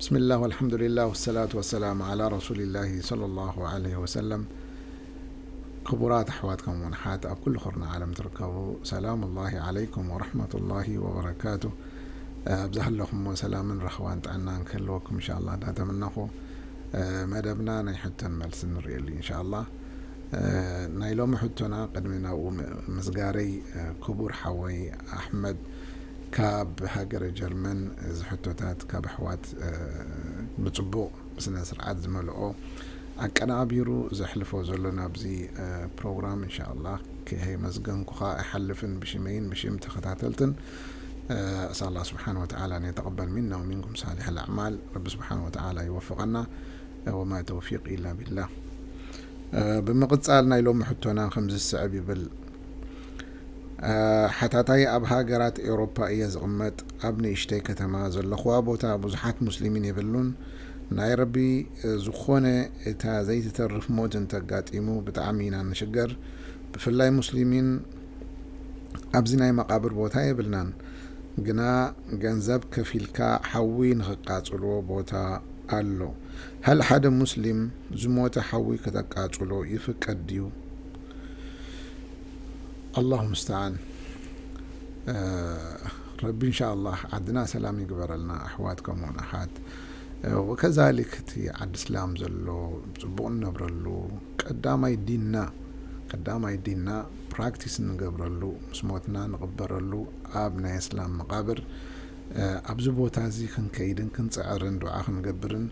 ብስሚላህ ወልሓምዱሊላህ ወሰላቱ ወሰላሙ ዓላ ረሱሊላሂ ሰለላሁ ዓለይሂ ወሰለም። ክቡራት ኣሕዋት ከምኡውን ኣሓት ኣብ ኩሉ ኹርና ዓለም ትርከቡ፣ ሰላሙ ላሂ ዓለይኩም ወረሕመቱላሂ ወበረካቱ። ኣብዛ ሃለኹሞ ሰላምን ረኽባን ጥዕናን ክህልወኩም እንሻላ እንዳተመነኹ፣ መደብና ናይ ሕቶን መልስን ንርእየሉ እንሻላ። ናይ ሎሚ ሕቶና ቅድሚ ናብኡ ምስጋረይ፣ ክቡር ሓወይ ኣሕመድ ካብ ሃገረ ጀርመን፣ እዚ ሕቶታት ካብ ኣሕዋት ብጽቡቕ ብስነ ስርዓት ዝመልኦ ኣቀናቢሩ ዘሕልፎ ዘሎ ናብዚ ፕሮግራም እንሻላ ከየመስገንኩኻ ኣይሓልፍን፣ ብሽመይን ብሽም ተኸታተልትን። ኣስኣል ኣላህ ስብሓን ወተዓላ ኣን የተቀበል ሚና ወሚንኩም ሳሊሕ ኣልኣዕማል። ረቢ ስብሓን ወተዓላ ይወፍቐና። ወማ ተውፊቅ ኢላ ቢላህ። ብምቕጻል ናይ ሎሚ ሕቶና ከምዚ ዝስዕብ ይብል። ሓታታይ፣ ኣብ ሃገራት ኤውሮፓ እየ ዝቕመጥ። ኣብ ንእሽተይ ከተማ ዘለኹዋ ቦታ ብዙሓት ሙስሊሚን የብሉን። ናይ ረቢ ዝኾነ እታ ዘይትተርፍ ሞት እንተጋጢሙ ብጣዕሚ ኢና ንሽገር። ብፍላይ ሙስሊሚን ኣብዚ ናይ መቓብር ቦታ የብልናን። ግና ገንዘብ ከፊልካ ሓዊ ንኽቃጽልዎ ቦታ ኣሎ። ሃል ሓደ ሙስሊም ዝሞተ ሓዊ ከተቃጽሎ ይፍቀድ ድዩ? ኣላሁ ሙስተዓን። ረቢ እንሻ ኣላህ ዓድና ሰላም ይግበረልና ኣሕዋት ከምኡውን ኣሓት። ወከዛሊክ እቲ ዓዲ እስላም ዘሎ ጽቡቕ ንነብረሉ ቀዳማይ ዲንና፣ ቀዳማይ ዲንና ፕራክቲስ እንገብረሉ፣ ምስ ሞትና ንቕበረሉ ኣብ ናይ እስላም መቓብር። ኣብዚ ቦታ እዚ ክንከይድን ክንጽዕርን ዱዓ ክንገብርን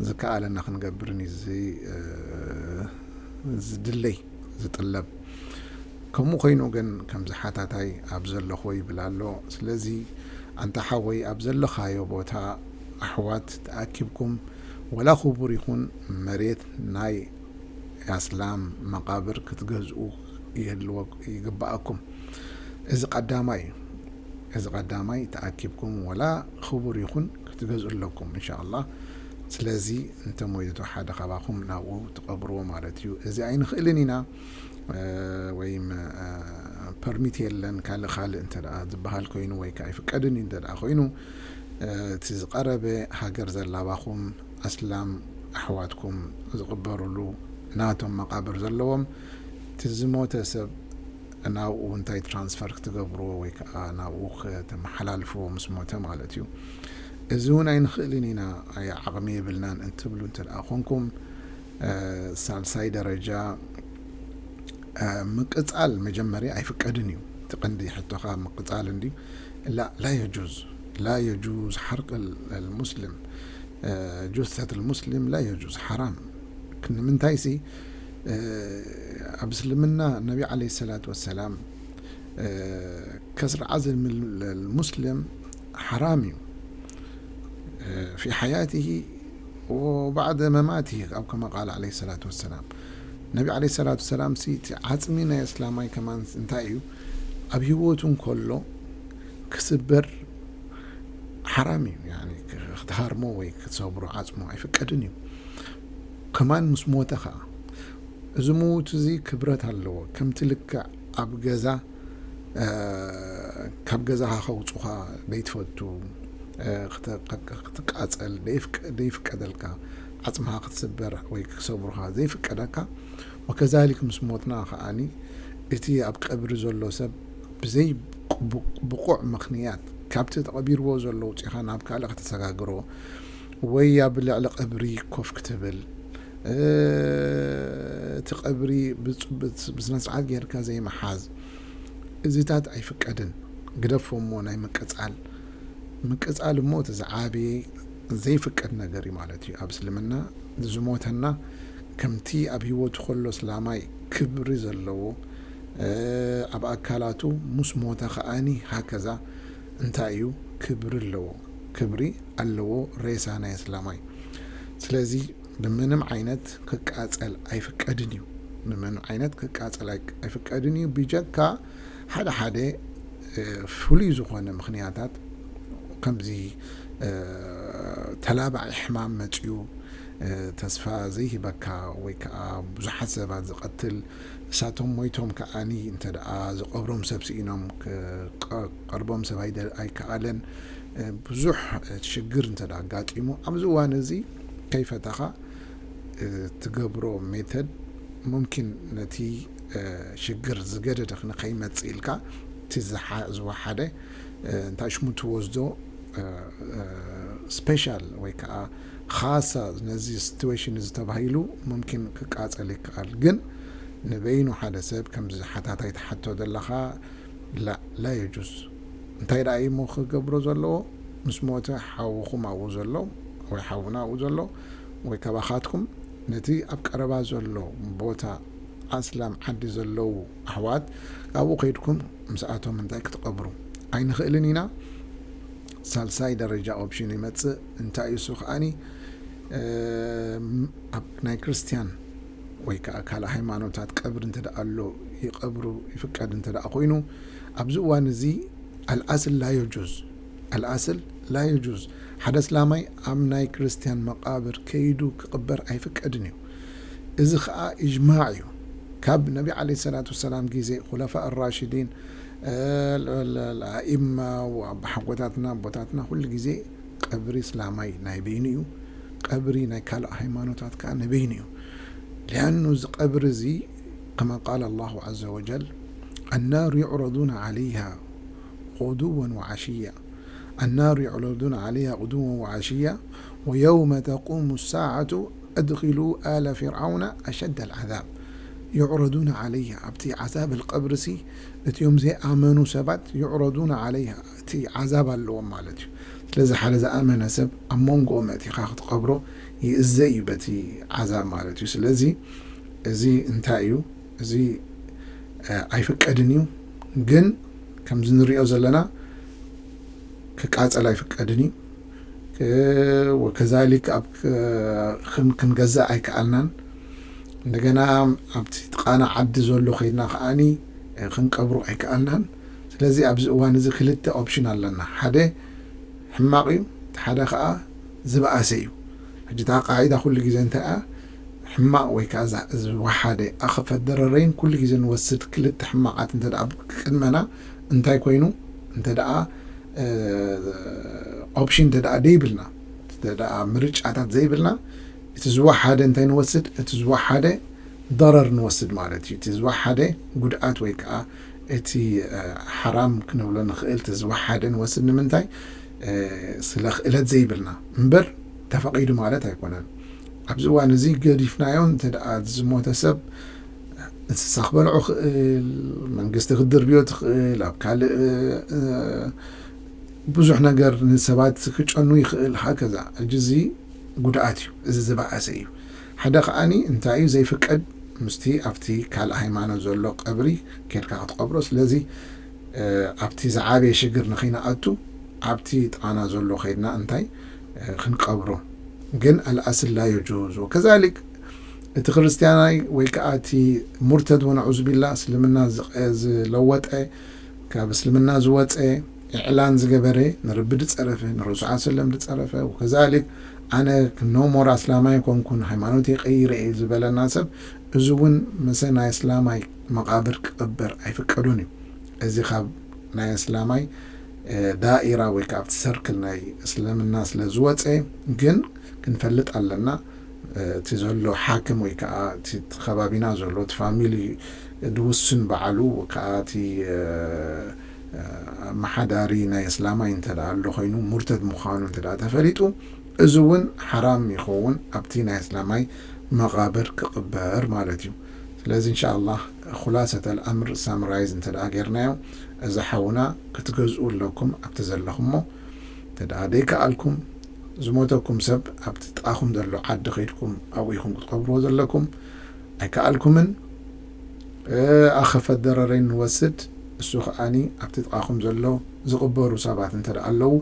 ዝከኣለና ክንገብርን እዩ ዚ-፣ ዝድለይ፣ ዝጥለብ። ከምኡ ኮይኑ ግን ከምዚ ሓታታይ ኣብ ዘለኹዎ ይብል ኣሎ። ስለዚ ኣንታ ሓወይ ኣብ ዘለኻዮ ቦታ ኣሕዋት ተኣኪብኩም ወላ ክቡር ይኹን መሬት ናይ ኣስላም መቓብር ክትገዝኡ ይህልወ-፣ ይግብኣኩም። እዚ ቀዳማይ እዩ። እዚ ቀዳማይ ተኣኪብኩም ወላ ክቡር ይኹን ክትገዝኡ ኣለኩም እንሻ ኣላህ። ስለዚ እንተ ሞይቱ ሓደ ካባኹም ናብኡ ትቐብርዎ ማለት እዩ። እዚ ኣይንኽእልን ኢና፣ ወይም ፐርሚት የለን ካልእ ካልእ እንተ ደኣ ዝበሃል ኮይኑ ወይ ከዓ ኣይፍቀድን እዩ እንተ ደኣ ኮይኑ፣ እቲ ዝቐረበ ሃገር ዘላባኹም ኣስላም ኣሕዋትኩም ዝቕበርሉ ናቶም መቓብር ዘለዎም፣ እቲ ዝሞተ ሰብ ናብኡ እንታይ ትራንስፈር ክትገብርዎ ወይ ከዓ ናብኡ ከተመሓላልፍዎ ምስ ሞተ ማለት እዩ። እዚ እውን ኣይንኽእልን ኢና፣ ኣይ ዓቕሚ የብልናን እንትብሉ እንተ ደኣ ኮንኩም፣ ሳልሳይ ደረጃ ምቅጻል መጀመርያ ኣይፍቀድን እዩ። እቲ ቀንዲ ሕቶኻ ምቅጻል እንድዩ። ላ፣ ላ የጁዝ፣ ላ የጁዝ ሓርቅ ልሙስሊም፣ ጁሰት ልሙስሊም ላ የጁዝ፣ ሓራም። ንምንታይሲ ኣብ እስልምና ነቢ ዓለይሂ ሰላቱ ወሰላም ከስር ዓዘም ልሙስሊም ሓራም እዩ። ፊ ሓያትሂ ወባዕደ መማትሂ፣ ኣብ ከማ ቃል ዓለይሂ ሰላቱ ወሰላም። ነቢ ዓለይሂ ሰላቱ ወሰላም ሲ እቲ ዓጽሚ ናይ እስላማይ ከማን እንታይ እዩ? ኣብ ህይወቱ እንከሎ ክስበር ሓራም እዩ። ያኒ ክትሃርሞ ወይ ክትሰብሮ ዓጽሙ ኣይፍቀድን እዩ። ከማን ምስ ሞተ ኸኣ እዚ ምዉት እዚ ክብረት ኣለዎ። ከምቲ ልክዕ ኣብ ገዛ፣ ካብ ገዛኻ ከውጹኻ ዘይትፈቱ፣ ክተ-፣ ክትቃጸል ዘይፍቀ-፣ ዘይፍቀደልካ፣ ዓጽምኻ ክትስበር ወይ ክሰብሩኻ ዘይፍቀደካ፣ ወከዛሊክ ምስ ሞትና ከኣኒ እቲ ኣብ ቀብሪ ዘሎ ሰብ ብዘይ ብቁዕ ምኽንያት ካብቲ ተቐቢርዎ ዘሎ ውጺኻ ናብ ካልእ ከተሰጋግሮ ወይ ኣብ ልዕሊ ቀብሪ ኮፍ ክትብል፣ እቲ ቀብሪ ብጽ-፣ ብስ-፣ ብስነ ስርዓት ጌርካ ዘይምሓዝ፣ እዚታት ኣይፍቀድን። ግደፎ እሞ ናይ ምቅጻል፣ ምቅጻል እሞ እቲ ዝዓበየ ዘይፍቀድ ነገር እዩ ማለት እዩ። ኣብ እስልምና ዝሞተና ከምቲ ኣብ ህይወቱ ከሎ እስላማይ ክብሪ ዘለዎ፣ ኣብ ኣካላቱ ምስ ሞተ ከኣኒ ሃከዛ እንታይ እዩ ክብሪ ኣለዎ፣ ክብሪ ኣለዎ ሬሳ ናይ እስላማይ። ስለዚ ብምንም ዓይነት ክቃጸል ኣይፍቀድን እዩ። ብምንም ዓይነት ክቃጸል ኣይ-፣ ኣይፍቀድን እዩ። ብጀካ ሓደ ሓደ፣ እ፣ ፍሉይ ዝኾነ ምኽንያታት ከምዚ፣ እ፣ ተላባዒ ሕማም መጽዩ፣ እ፣ ተስፋ ዘይህበካ ወይ ከኣ ብዙሓት ሰባት ዝቐትል፣ እሳቶም ሞይቶም ከኣኒ እንተ ደኣ ዝቐብሮም ሰብ ስኢኖም፣ ክ-፣ ቀ-፣ ቀርቦም ሰብ ኣይደ-፣ ኣይከኣለን፣ ብዙሕ ሽግር እንተ ኣጋጢሙ ኣብዚ እዋን እዚ ከይፈተኻ ትገብሮ ሜተድ ሙምኪን ነቲ ሽግር ዝገደደ ንኸይመጽእ ኢልካ እቲ ዝወሓደ እንታይ ሽሙ ትወስዶ ስፔሻል ወይ ከዓ ኻሳ ነዚ ሲትዌሽን እዚ ተባሂሉ ሙምኪን ክቃጸል ይከኣል። ግን ንበይኑ ሓደ ሰብ ከምዚ ሓታታይ ትሓቶ ዘለኻ ላ ላ የጁዝ። እንታይ ደኣ እዩ እሞ ክገብሮ ዘለዎ? ምስ ሞተ ሓውኹም ኣብኡ ዘሎ ወይ ሓውና ኣብኡ ዘሎ ወይ ካባኻትኩም ነቲ ኣብ ቀረባ ዘሎ ቦታ ኣስላም ዓዲ ዘለዉ ኣሕዋት ካብኡ ከይድኩም ምስኣቶም እንታይ ክትቐብሩ ኣይንኽእልን ኢና። ሳልሳይ ደረጃ ኦፕሽን ይመጽእ። እንታይ እዩ እሱ ከኣኒ ኣብ ናይ ክርስትያን ወይ ከዓ ካልእ ሃይማኖታት ቀብሪ እንተ ደኣ ኣሎ ይቐብሩ ይፍቀድ እንተ ደኣ ኮይኑ ኣብዚ እዋን እዚ ኣልኣስል ላ የጁዝ ኣልኣስል ላ የጁዝ ሓደ እስላማይ ኣብ ናይ ክርስትያን መቃብር ከይዱ ክቕበር ኣይፍቀድን እዩ። እዚ ከዓ ኢጅማዕ እዩ። ካብ ነቢ ዓለይሂ ሰላቱ ወሰላም ግዜ ኩለፋ ራሽዲን ኣኢማ ኣቦሓጎታትና ኣቦታትና ኩሉ ግዜ ቀብሪ እስላማይ ናይ በይኑ እዩ። ቀብሪ ናይ ካልእ ሃይማኖታት ከዓ ናይ በይኑ እዩ። ሊኣኑ እዚ ቀብሪ እዚ ከማ ቃል ኣላሁ ዓዘ ወጀል ኣናሩ ዩዕረዱና ዓለይሃ غدوا وعشيا النار يعرضون عليها غدوا وعشيا ويوم تقوم الساعة أدخلوا آل فرعون أشد العذاب يعرضون عليها ኣብቲ ዓዛብ ቀብርሲ እቲኦም ዘይኣመኑ ሰባት يعرضون عليها እቲ ዓዛብ ኣለዎም ማለት እዩ። ስለዚ ሓደ ዝኣመነ ሰብ ኣብ መንጎኦም ኣእቲኻ ክትቀብሮ ይእዘ እዩ በቲ ዓዛብ ማለት እዩ። ስለዚ እዚ እንታይ እዩ? እዚ ኣይፍቀድን እዩ። ግን ከምዚ ንሪኦ ዘለና ክቃጸል ኣይፍቀድን እዩ። ወከዛሊክ ኣብ ክንገዛእ ኣይከኣልናን። እንደገና ኣብቲ ጥቓና ዓዲ ዘሎ ከይድና ከዓኒ ክንቀብሮ ኣይከኣልናን። ስለዚ ኣብዚ እዋን እዚ ክልተ ኦፕሽን ኣለና። ሓደ ሕማቕ እዩ፣ እቲ ሓደ ከዓ ዝበኣሰ እዩ። ሕጂ እታ ቃዒዳ ኩሉ ግዜ እንታይ እያ? ሕማቕ ወይ ከዓ ዝወሓደ ኣኸፈት ደረረይን ኩሉ ግዜ ንወስድ ክልተ ሕማቓት እንተ ደኣ ቅድመና እንታይ ኮይኑ እንተ ደኣ ኦፕሽን እንተ ደኣ ደይብልና እንተ ደኣ ምርጫታት ዘይብልና እቲ ዝወሓደ እንታይ ንወስድ? እቲ ዝወሓደ ደረር ንወስድ ማለት እዩ። እቲ ዝወሓደ ጉድኣት ወይ ከዓ እቲ ሓራም ክንብሎ ንኽእል እቲ ዝወሓደ ንወስድ ንምንታይ? ስለ ክእለት ዘይብልና እምበር ተፈቒዱ ማለት ኣይኮነን። ኣብዚ እዋን እዚ ገዲፍናዮ እንተ ደኣ ዝሞተ ሰብ እንስሳ ክበልዖ ክእል፣ መንግስቲ ክድርብዮ ትኽእል፣ ኣብ ካልእ ብዙሕ ነገር ንሰባት ክጨኑ ይኽእል። ሃከዛ ሕጂ እዚ ጉድኣት እዩ፣ እዚ ዝበኣሰ እዩ። ሓደ ከዓኒ እንታይ እዩ ዘይፍቀድ ምስቲ ኣብቲ ካልእ ሃይማኖት ዘሎ ቀብሪ ኬድካ ክትቀብሮ። ስለዚ ኣብቲ ዝዓበየ ሽግር ንኸይንኣቱ ኣብቲ ጥቓና ዘሎ ከይድና እንታይ ክንቀብሮ። ግን ኣልኣስል ላ የጁዝ ወከዛሊክ እቲ ክርስትያናይ ወይ ከዓ እቲ ሙርተድ ወነዑዝ ቢላ እስልምና ዝለወጠ ካብ እስልምና ዝወፀ ኢዕላን ዝገበረ ንረቢ ዝፀረፈ ንረሱል ሰለም ዝፀረፈ ወከዛሊክ ኣነ ኖሞር ኣስላማይ ኮንኩን ሃይማኖት የቀይረ እየ ዝበለና ሰብ እዚ እውን ምሰ ናይ እስላማይ መቃብር ክቅበር ኣይፍቀዱን እዩ። እዚ ካብ ናይ እስላማይ ዳኢራ ወይ ከዓ ኣብቲ ሰርክል ናይ እስልምና ስለ ዝወፀ ግን ክንፈልጥ ኣለና። እቲ ዘሎ ሓክም ወይ ከዓ እቲ ከባቢና ዘሎ እቲ ፋሚሊ ድውስን በዓሉ ከዓ እቲ ኣመሓዳሪ ናይ እስላማይ እንተ ደኣ ኣሎ ኮይኑ ሙርተድ ምዃኑ እንተ ደኣ ተፈሊጡ እዚ እውን ሓራም ይኸውን ኣብቲ ናይ እስላማይ መቓብር ክቕበር ማለት እዩ። ስለዚ እንሻ ኣላህ ኹላሰተል ኣምር ሳምራይዝ እንተ ደኣ ጌርናዮ እዚ ሓውና ክትገዝኡ ኣለኩም ኣብቲ ዘለኹሞ እንተ ደኣ ደይከኣልኩም ዝሞተኩም ሰብ ኣብቲ ጥቓኹም ዘሎ ዓዲ ከይድኩም ኣብኡ ኢኹም ክትቀብርዎ ዘለኩም ኣይከኣልኩምን ኣኸፈት ደረረይ ንወስድ እሱ ከዓኒ ኣብቲ ጥቓኹም ዘሎ ዝቕበሩ ሰባት እንተ ደኣ ኣለዉ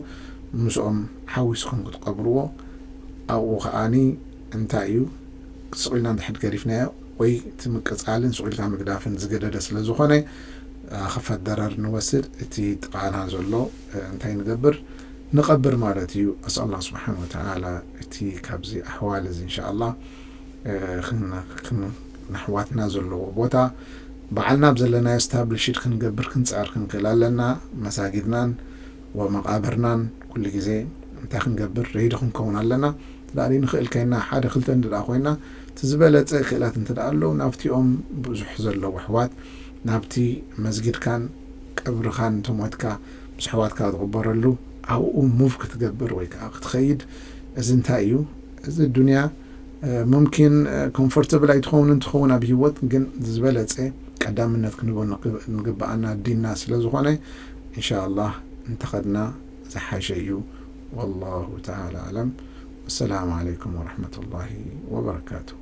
ምስኦም ሓዊስኩም ክትቀብርዎ ኣብኡ ከዓኒ እንታይ እዩ ስቕ ኢልና እንድሕድ ገዲፍናዮ ወይ እቲ ምቅፃልን ስቕ ኢልካ ምግዳፍን ዝገደደ ስለ ዝኾነ ኣኸፈት ደረር ንወስድ እቲ ጥቓና ዘሎ እንታይ ንገብር ንቐብር ማለት እዩ። ኣስኣል ኣላህ ስብሓን ወተዓላ እቲ ካብዚ ኣሕዋል እዚ እንሻ ኣላህ ንኣሕዋትና ዘለዎ ቦታ በዓልና ኣብ ዘለናዮ ስታብሊሽድ ክንገብር ክንፅዕር ክንክእል ኣለና። መሳጊድናን ወመቓብርናን ኩሉ ግዜ እንታይ ክንገብር? ሬዲ ክንከውን ኣለና። እንተ ደኣ ንኽእል ከይና ሓደ ክልተ እንተ ደኣ ኮይና፣ እቲ ዝበለጸ ክእላት እንተ ደኣ ኣለዉ፣ ናብቲኦም ብዙሕ ዘለዉ ኣሕዋት፣ ናብቲ መስጊድካን ቀብርኻን፣ እንተ ሞትካ ምስ ኣሕዋትካ ትቕበረሉ፣ ኣብኡ ሙቭ ክትገብር ወይ ከዓ ክትኸይድ፣ እዚ እንታይ እዩ? እዚ ዱንያ፣ እ፣ ሙምኪን፣ እ፣ ኮምፎርተብል ኣይትኸውን እንትኸውን ኣብ ህይወት፣ ግን ዝበለጸ ቀዳምነት ክንቦ ንግ-፣ ንግብኣና ዲንና ስለ ዝኾነ፣ ኢንሻ ኣላህ እንተኸድና ዝሓሸ እዩ። ወላሁ ተዓላ ኣዕለም። ወሰላሙ ዓለይኩም ወረሕመቱላሂ ወበረካቱሁ።